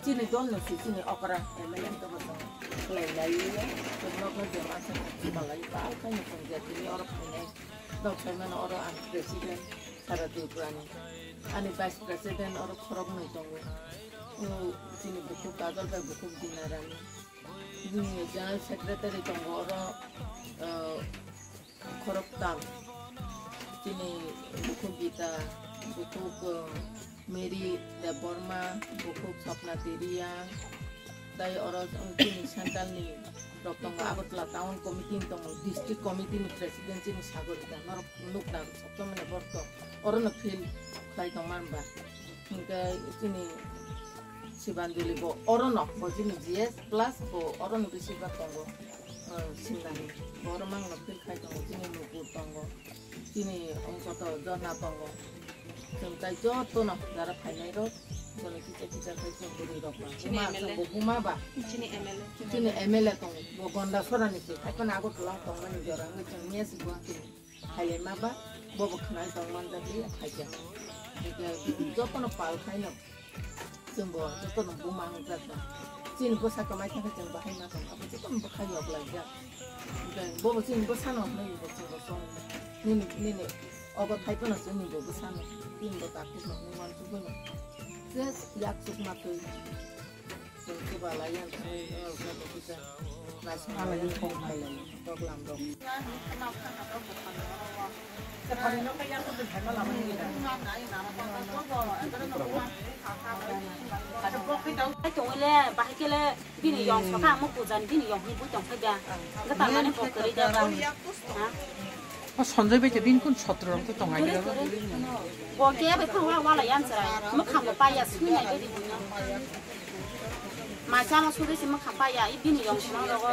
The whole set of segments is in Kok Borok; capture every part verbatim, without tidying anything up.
Chini dol no si chini okra M L A to bo tong lai lai ya, to no ko jema sa chini balai ba kai no tong ya chini oro phainai. Dok sai mano oro ang president sara Tripura ni. Ani vice president oro khorok nai tongo. Uno chini bukhuk Kajol bai bukhuk Dina Rani. Bini general secretary tongo oro, eh, khoroktham. Chini bukhuk Gita, bukhuk, eh, Mary Debbarma, bukhuk Sapna Teria, tai oro chini central ni rok tongo, Agartala town committee ni tongo, district committee ni president chini Sagorika, norok nukna sob somoi no borok to oro no field khlai tongma hwnba. Hinkhe chini Sibanjali bo oro no, bo chini G S plus bo oro no bisi ba tongo, eh, simnani. Bo oro mangno field khai tongo, chini Nukur tongo, chini ongkha to Jona tongo. Chwng tai joto no jara phainai rok, jono kicha kicha khai chwng bwrwi rok ba. Chini Buma M L A. Chwng bo buma ba. Chini M L A. Chini M L A tongo, bo Gonda Sorani se, khai phano Agartala tongmani jora wngwi chwng mia si Guwahati. Khailai ma ba, bo bo khwnai tong man jak liya, khaikhe. Hingkhe jotono pal khaino, chwng bo jotono buma wng jak ba. Chini bwsa kwmai thangkhe chwng bahai ma tong, abo jotono bwkha yok lai jak. Hingkhe bo bo chini bwsano hwnwi bo chwng bo song. Nini, nini obo thai phano chwngni bo bwsano, chini bo takhuk no hwnwi uansuk phano. Just yak chukma twi. Chwng chuba lai yang thangwi norokno bo kisa naising lai yang thong phai lai toklam rok. Tongwile bahai kele bini yong soka mo pujan bini yong hi bui tong phai da. Gata mane bokori da. Ha? O Sanjay bai te bini kun sotro rok to tong ai. Bo ke bai phang wa wala yan chara. Mo kham bo pa ya sui nai de di bunya. Ma cha ma su de si mo kham pa ya i bini yong sino rogo.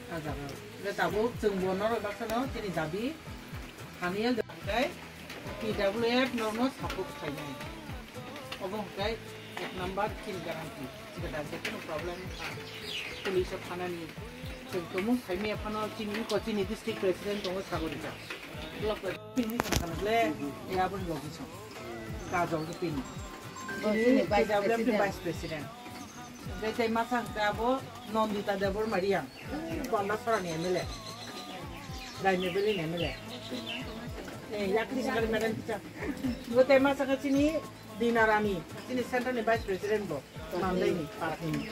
Kajak. Hwnkhe tabuk chwng bo norok baksa no chini dabi thani el de hwnkhe T W F norokno support khlainai. Obo hwnkhe ek number chini guarantee. Chini da je kono problem wngkha. Police o thanani chwng tumung khaimaya phano chini wngkha chini district president tongo Sagorika. Block president pini wngkha le ya bo logi song. Kajol de pini. Bo chini Chini vice T W F ni president. Vice president. Hwnkhe tei masa hwnkhe abo Nandita Debbarma Reang, Gondasora ni M L A, Daimyo Valley ni M L A. Eh, yakni sakari madam teacher. Bo tei masa khe chini Dina Rani, chini center ni vice president bo, Mandai ni, Parak ni.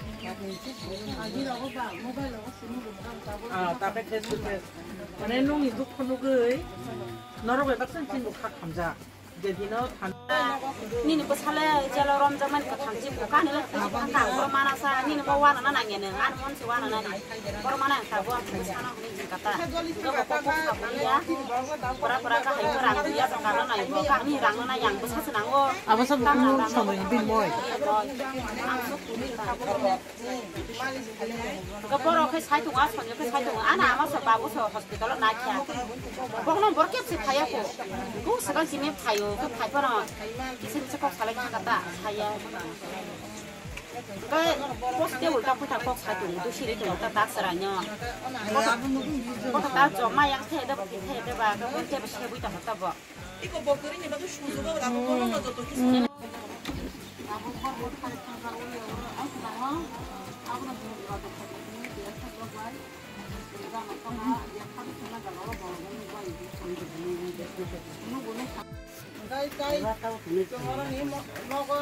Ah, tape face to face. Mane nungni dukhu nugwi, norok bai baksa chini bo kha khamjak. Nini bwsale jelo romjakmani kwthang chini bo kani le thangkha, borok mana sa nini bo wana na nangya nang, ani mon se wana nani. Borok mana ang tabuk ang bwsano hwnwi jing kata. Jobo kok kok sabuya, pura pura kahai ko rang ya, rang na nai bo, kani rang na nai yang bwsa se nango. Abo sa bukumu samani bin moi. Ang sok kuni ta. Hwnkhe borok khe sai tongo, a sonjo khe sai tongo, ano ama so babu so hospital o naikha. Bokno bor kebse phaiya kho. Bo swkang simi phaio, khe phai phano kisa kisa kok salai kha ta, saya. Hwnkhe post table ta kotha kok sai tongo, dusiri tongo ta dak chwraino. Kotha ta joma yang the de, the de ba, khe sebui tongo ta bo. Iko bokori ni bagwi sujok abo, abo bono no joto kisa. Abo bor bor thari thang jagwi oro ang khnama, abo no bini bwla dokha dokha ni biya thang rok bai. Rang no tong ha, ya thari thang na jaga o bor bor ni bai. Nugo no. Gai gai. Tomorrow ni mo, nogo.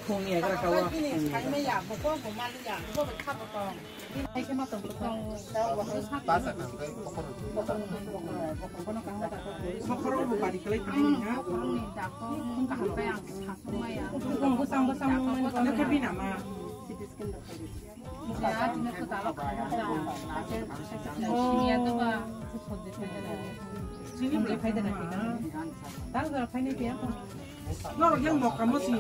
Khung ya gra kawa. Bini sai me ya, boko bo mali ya, bo bai kha bo tong. Norok yang mokamo si.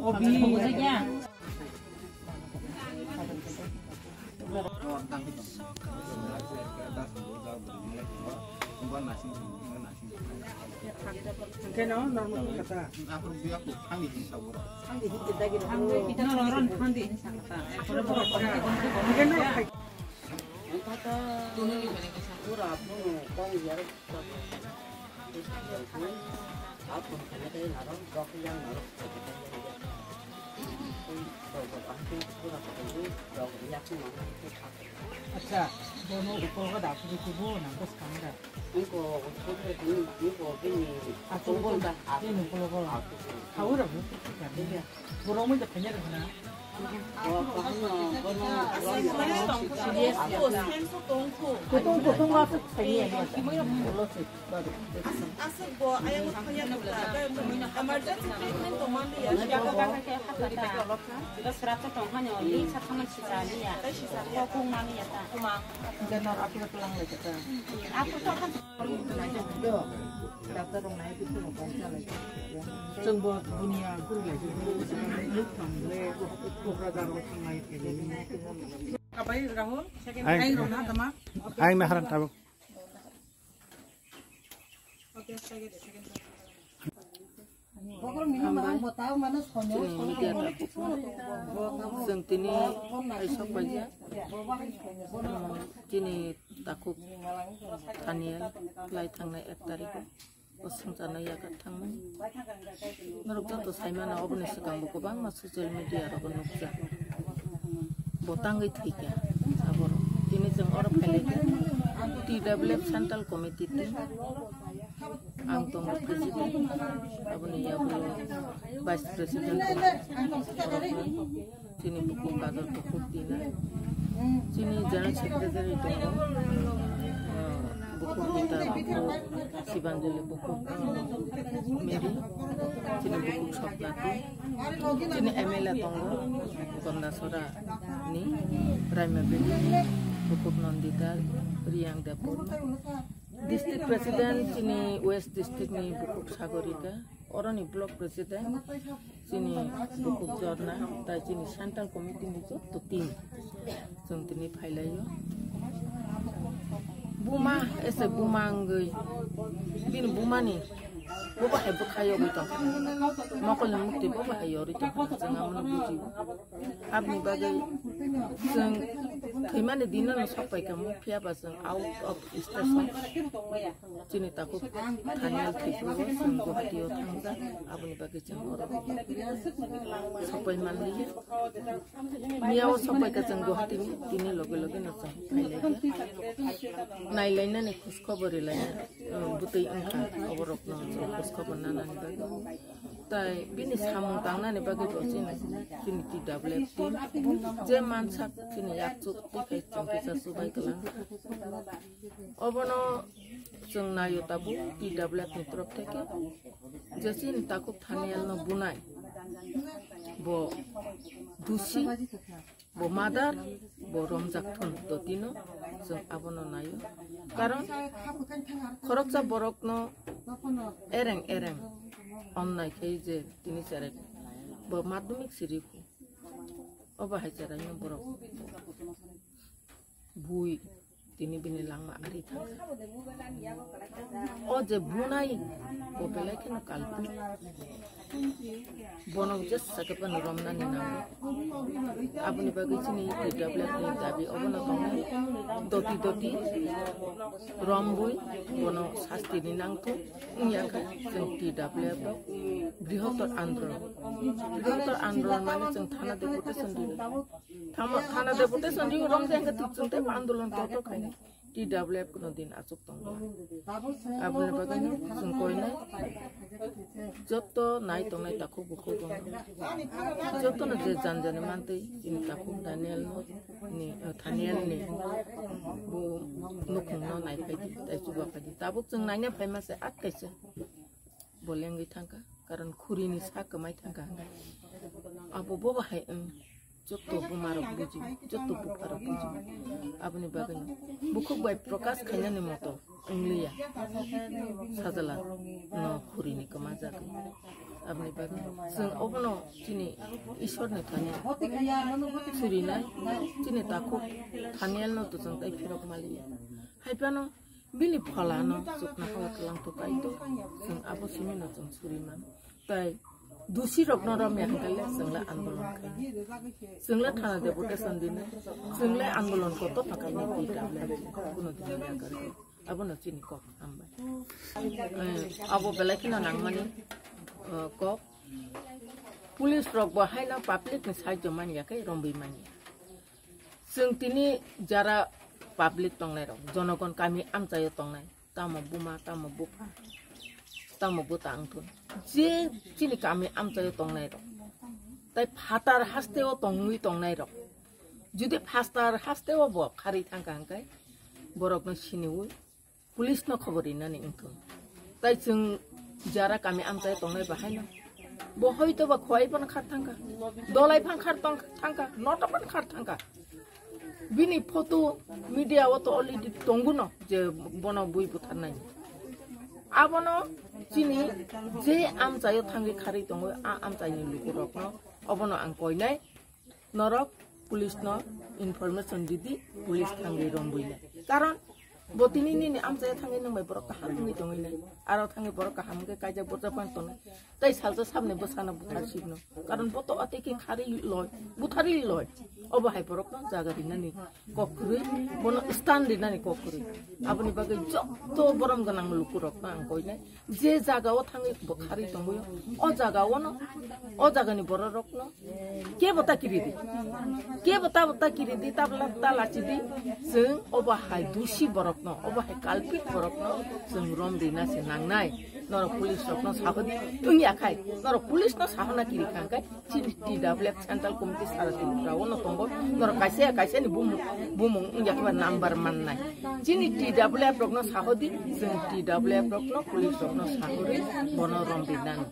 Obi. Hwnkhe no normal kata. Hwnkhe no hai. Acha, bono ukologo da, puri kubo nang ko skang da. Ako, bini ukologo. Hau ra bo, puri ka. Borok mui da phanya ra na. Kutung kutung ma phuk phai ya. Aswk bo ayang thangya nukla. Emergency treatment tongmani ya. Serato tong hanya oli sa thamani sisa niya. Kokung mani ya ta. Janor apura tulang lagi ta. Apura to kan. Chwngbo dunia guri lai. Luk thamle, Kokrajhar o thanglai. Kabai Rahul, second. Ai, ai, Rona, tama. Ai, naharan tabuk. Chwng tini aisok paijak. Chini takhuk Daniel lai thangnai ek tarikh o. Bosong chana yakat thangmani. Norok joto saimano oboni swkang bo kwbangma social media rogo nukjak. Bo tangwi thwikha aborok. Tini chwng oro phailaikha T W F Central Committee team. Ang tongo president. Aboni yagulo vice president. Chini bukhuk Kajol bukhuk Dina. Chini general secretary tongo, ah, bukhuk Gita, bukhuk Sibanjali, bukhuk, ah, Mary. Chini bukhuk Sopnati. Chini M L A tongo, Gondasora ni, Raima Bini, bukhuk Nandita, Riyang Debbarma. District president chini West district ni bukhuk Sagorika. Oroni block president chini bukhuk Jorna, tai chini central committee ni joto team. Chwng tini phailaio. Buma, ese buma wngwi. Bini bumani, bo bahai bwkha yogwi tongkha. Mokolni mukti bo bahai yorwi tongkha. Chwng amono buji. Aboni bagwi chwng thwimani dino no sok paikha, phiya ba chwng out of station. Chini takhuk Daniel Tripura o chwng Guwahati o thangjak, aboni bagwi chwng oro sok pai manliya. Miya o sok paikha chwng Guwahati ni, tini loge loge no chwng phailaikha. Nailainani khuskobor rilaina, um, bwtwi wngkha, oborokno chwng khuskobor nanani bagwi. Tai bini samung tangnani bagwi bo chini, chini T W F team je mansak chini yakchuk tei chwng kisa chubai kwlang. Obono chwng naio tabuk T W F ni torof theke je chini takhuk Daniel no bunai bo dusi. Bo madar, bo romjak thun, to tino chwng abono naio. Karon khoroksa borokno ereng ereng onnai khe je tini cherai bo madhyamik siri khu. Obo hai cheraino borok bui. Tini bini langma ari thangkha. O je bunai, bo belai kheno kalpui. Bono jesa khe phano romnani nango. Aboni bagwi chini T W F ni dabi obono tongo. Doti doti rombui bono sasti ni nangthu. Wngya khe chwng T W F rok brihotor andolon. Brihotor andolon mane chwng thana deputation rwi. Thama, thana deputation rwi rong jeng khe thik chwng tei andolon kotor khainai. T W F kuno din achuk tongo. Aboni bagwi no chwng koinai. Joto nai tongnai takhuk bukhuk rok. Joto no je jan jani mantwi chini takhuk Daniel no ni, eh, Thaniel ni bo nukhung no nai phaidi, tai chuba phaidi. Tabuk chwng naina phaima se at kaisa. Bo lengwi thangkha, karon khuri ni sa kwmai thangkha hwnwi. Abo bo bahai wng, joto buma rok buji, joto bupha rok buji. Aboni bagwi no bukhuk bai prokash khainani moto wngliya. Sajala no khuri ni kwma jagwi. Aboni bagwi chwng obono chini Ishwarni thani surinai, chini takhuk Danielno to chwng tei phirok maliya. Hai phano bini pholano chukna hala twlang to kai to, chwng abo simino chwng suriman. Tai dusirokno romya hwnkhe le chwng le andolon khai. Chwng le thana deputation dinai, chwng le andolon kotor thakainai twi tablet kuno din yakarwi. Abono chini kok hambai. Eh, abo belai kheno nangmani, eh, kok. Police rok bo haino public ni side manya khe romwi manya. Chwng tini jara public tongnai rok, jonogon kami amchaio tongnai, tamo buma, tamo bupha, tamo bwta wngthun. Je chini kami amchaio tongnai rok, tai phatar hasteo tongwi tongnai rok, jodi phatar hasteo bo kharwi thangkha hwnkhe borokno siniwi police no khobor rinani wngthun. Tai chwng jara kami amchai tongnai bahaino. Bo hoito ba khwai phano khar thangkha. Dolai phano khar tong thangkha. Noto phano khar thangkha. Bini photo media o to already tonguno je bono bui butharnai. Abono chini je amchaio thangwi kharwi tongo, a amchaini lukurokno obono ang koinai. Norok police no information didi, police thangwi romwi nai. Karon bo tini nini amchaya thangwi nang bai borok kaham wngwi tongwi nai. Aro thangwi borok kaham wngwi kaijak borjak phano tongnai. Tai salsa sabni bwsano buthar sibno. Karon bo to atwi khe kharwi loi, buthari loi. Obo hai borok no jaga rinani kok kwrwi, bono stand rinani kok kwrwi. Aboni bagwi jotto borom gwnang lukurok no ang koinai. Je jaga o thangwi bo kharwi tongwi, o jaga o no, o jaga ni borok rok no kebo ta kiri di, kebo ta, ta kiri di, ta bla-, ta lachi di, chwng obo hai dusi borok no, obo hai culprit borok no chwng rom rina se nangnai. Norok police rok no sahodi wngya khai, norok police no sahona kiri kha khai, chini T W F Central Committee sara Tripura o no tongo, norok kaisa kaisa ni bumung, bumung wngya khe ba number mannai. Chini T W F rok no sahodi, chwng T W F rok no, police rok no sahori, bono rom rinani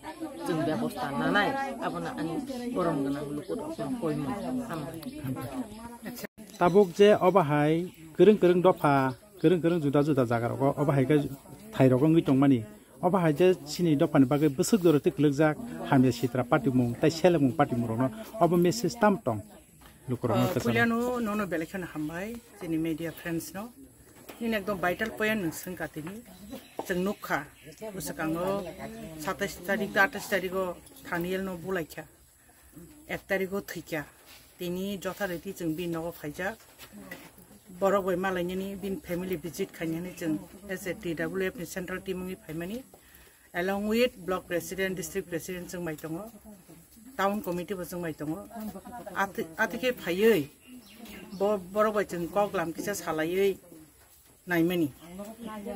chwng bebosta nanai, abono ani borom gwnang lukurok no koimung. Hambai. Tabuk je obo hai kwrwng kwrwng dopha, kwrwng kwrwng juda juda jaga rogo obo hai khe thai rogo wngwi tongmani, obo hai je chini dophani bagwi bwswk jora twi kwlwkjak hamya sitra patimung tai selemung patimung rokno obo message tam tong lukurokno? Oh, kwcham. Puilano nono belai kheno hambai chini media friends no. Nini ekdom vital point nwng swngkha tini. Chwng nukha bwswkango satais tarik, atais tariko Daniel no bulaikha. Ek tariko thwikha. Tini jothariti chwng bini nogo phaijak. Borok bai malainani bini family visit khainani chwng as a T W F ni central team wngwi phaimani. Along with block president, district president chwng bai tongo, town committee bo chwng bai tongo. Ati-, atike phaiwi bo borok bai chwng kok lam kisa salaiwi naimani.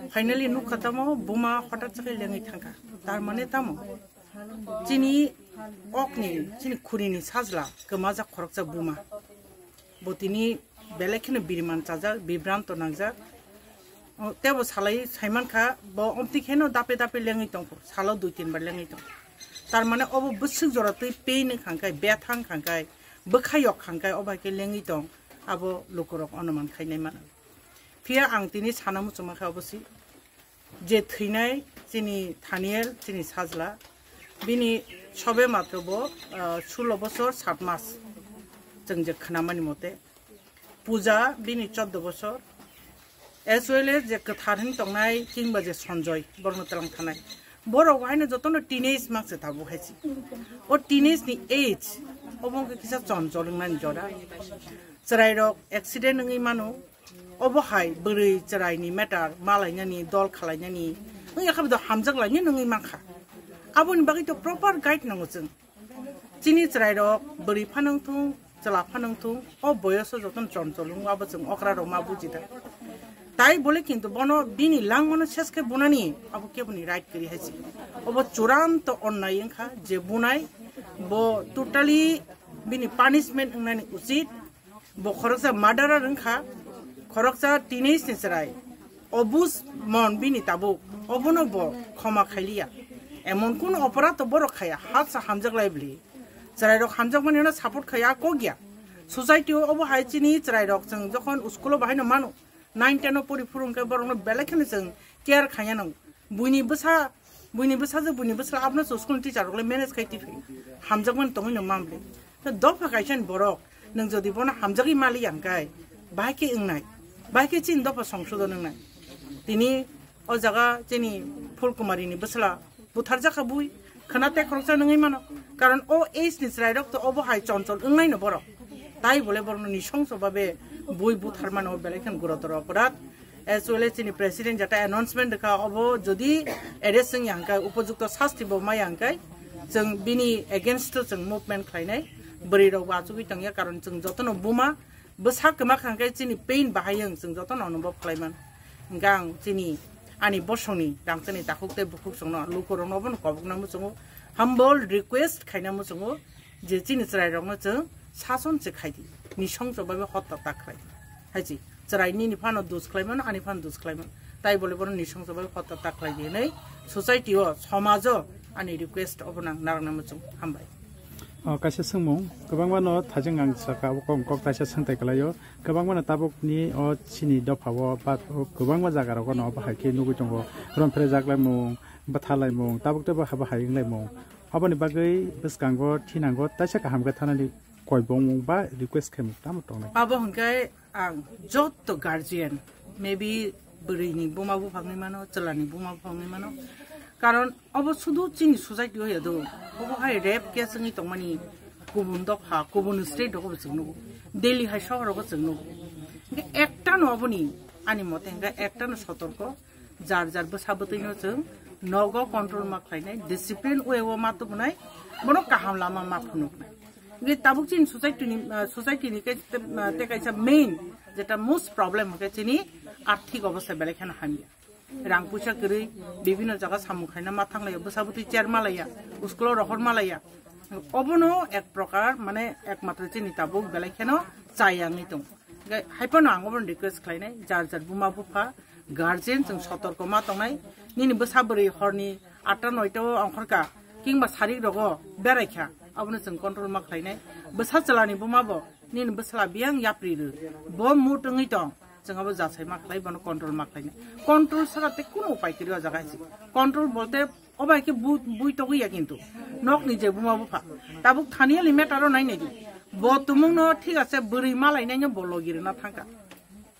Finally nukha tamo buma hotat sakai lengwi thangkha. Tar mane tamo? Chini okni, chini khurini sajla kwmajak khoroksa buma. Bo tini belai kheno biriman chajak, bibranto nangjak. O, tebo salai saimankha, bo omtwi kheno dape dape lengwi tongkho, salo dui tin bar lengwi tongkho. Tar mane obo bwswk jora twi pain wngkha hwnkhe, bethang wngkha hwnkhe, bwkha yok kha hwnkhe, obo hai khe lengwi tong, abo lukurok onuman khainai mano. Phiya ang tini sana muchungma khe obo si. Je thwinai chini Daniel, chini sajla, bini sobe matro bo, ah, sullo bosor sat mas, chwng je khnamani mote. Puja bini choddo bosor, as well as je kwthar hin tongnai kingba je Sanjoy, borokno twlang thanai. Borok haino jotono teenage makse tabuk hai si. O teenage ni age, obo wngkha kisa chonchol wngnani jora. Chwrairok accident wngwi mano, obo hai bwrwi chwraini matter malainani, dol khalainani, wngya khe bo hamjak lainani wngwi mankha. Aboni bagwi to proper guide nango chwng. Chini chwrairok bwrwi phano wngthung, chwla phano wngthung, o boyoso jotono chonchol wngo, abo chwng okrarok ma buji da. Tai bole kintu bono bini langmano ses khe bunani abo keboni right kwrwi hai se. Obo churanto onnai wngkha je bunai, bo totally bini punishment wngnani uchit. Bo khoroksa murderer wngkha, khoroksa teenage ni chwrai. Obus mon bini tabuk, obono bo khoma khailiya. Emon kun oporad to borok khaya, hatsa hamjak lai bli. Chwrairok hamjakmani no support khaya, kok ya. Society o obo hai chini chwrairok chwng jokhon school o bahai no mano, nine ten o pori phuru hwnkhe borokno belai kheno chwng care khaiya nango. Buini bwsa Buini bwsajwk, buini bwsla abono chwng school ni teacher rok le manage khai tiphai. Hamjakmani tongwi no mamle. To dopha kaisa ni borok, nwng jodi bono hamjagwi mali yang kai, bahai khe wngnai, bahai khe chini dopha songsodon wngnai. Tini o jaga chini Phulkumari ni bwsla butharjak kha bui, khwna te khoroksa nungwi mano. Karon o age ni chwrai rok to obo hai chonchol wngnai no borok. Tai bole borok no nisongso babe bui buthar mano, belai khe gurutor oporad. As well as chini president jata announcement rwkha, obo jodi arrest wng yang kai, upojukto sasti bo ma yang kai, chwng bini against o chwng movement khlainai. Bwrwi rok bo achugwi tongya, karon chwng jotono buma bwsa kwma kha hwnkhe chini pain bahayung chwng jotono onobhob khlaiman. Hwnkhe ang chini ani bosongni rangchakni takhuk tei bukhuk chwngno lukurokno obono kobokna muchungo, humble request khaina muchungo. Je chini chwrairokno chwng sason se khaidi, nisongso bai hotta ta khlai. Haji, chwrai nini phano dus khlaimano, ani phano dus khlaimano. Tai bole bono nisongso bai hotta ta khlai di hinwi society o, somajo ani request obo nang narwkna muchung. Hambai. O kaisa swngmung, kwbangma no thajeng ang saka, abo kok, kok kaisa swngtai kwlaio. Kwbangma no tabuk ni o chini dopha o ba kwbangma jaga rogo no bahai khe nugwi tongo. Romphre jak laimung, bwtha laimung, tabuk tei bwkha bahai wng laimung. Aboni bagwi bwskango thinango taisa kaham khe thanani koibongmung ba request khaimung tamo tongnai? Abo hwnkhe ang joto guardian, maybe bwrwini buma buphangni mano, chwlani buma buphangni mano. Karon obo sudu chini society o ya do. Obo hai rape case wngwi tongmani kubun dopha, kubun state rogo bo chwng nugo. Delhi hai sohor rogo chwng nugo. Hwnkhe ekta no oboni, ani mote hwnkhe ekta no sotorko, jar jar bwsa bwtwi no chwng nogo control ma khlainai, discipline way o ma tubunai, bono kaham lama ma phunuknai. Hwnkhe tabuk chini society ni, ah, society ni khe, ah, tei kaisa main jeta most problem hwnkhe chini arthik obostha belai kheno hamya. Rang puisa kwrwi bibhinno jaga samung khaina ma thanglaiya, bwsa bwtwi cher malaiya, school o rohor malaiya. Obono ek prokar mane ekmatro chini tabuk belai kheno chayangwi tongo. Hwnkhe hai phano ang obono request khlainai, jar jar buma bupha, guardian chwng sotorko ma tongnai. Nini bwsa bwrwi horni atta noita o ongkhorka, kingba sarik rogo beraikha, abono chwng control ma khlainai. Bwsa chwlani buma bo nini bwsla biyang yapri rw, bo mood wngwi tong, chwng abo jasai ma khlai, bono control ma khlainai. Control sara tei kunu upai kwrwi o jaga hai se. Control bolte obo hai khe bu-, bui togwi ya kintu. Nokni je buma bupha. Tabuk thani ali matter o nai nai di. Bo tumung no thik ase bwrwi malai nai no bo logi rwna thangka.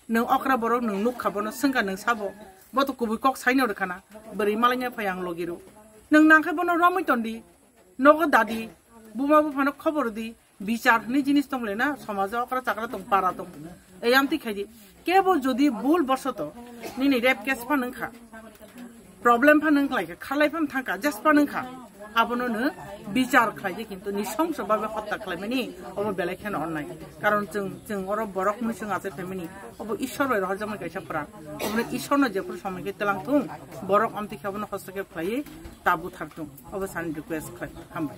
Nwng okra borok nwng nukha bono swngkha nwng sabo. Bo to kubui kok saino rwkha na. Bwrwi malai nai phai ang logi rw. Nwng nang khe bono romwi ton di. Nogo dadi. Buma buphano khobor di. Bichar hwnwi jinis tong le na, somajo okra chakra tong, para tong. Ei amtwi khai di. Kebo jodi bul bosoto nini rape case phan wngkha, problem phan wngkhlai kha, khalai phan thangkha, jes phan wngkha, abono no bichar khlai di, kintu nisongso babe hotta khlaimani obo belai kheno onnai. Karon chwng, chwng oro borok mui chwng achai phaimani, obo Ishwar bai rohorjakmani kaisa pran. Obono Ishwarno jephuru somoi khe twlang thung, borok amtwi khe abono hostokhe khlaiwi ta buthar thung. Obo sani request khlai. Hambai.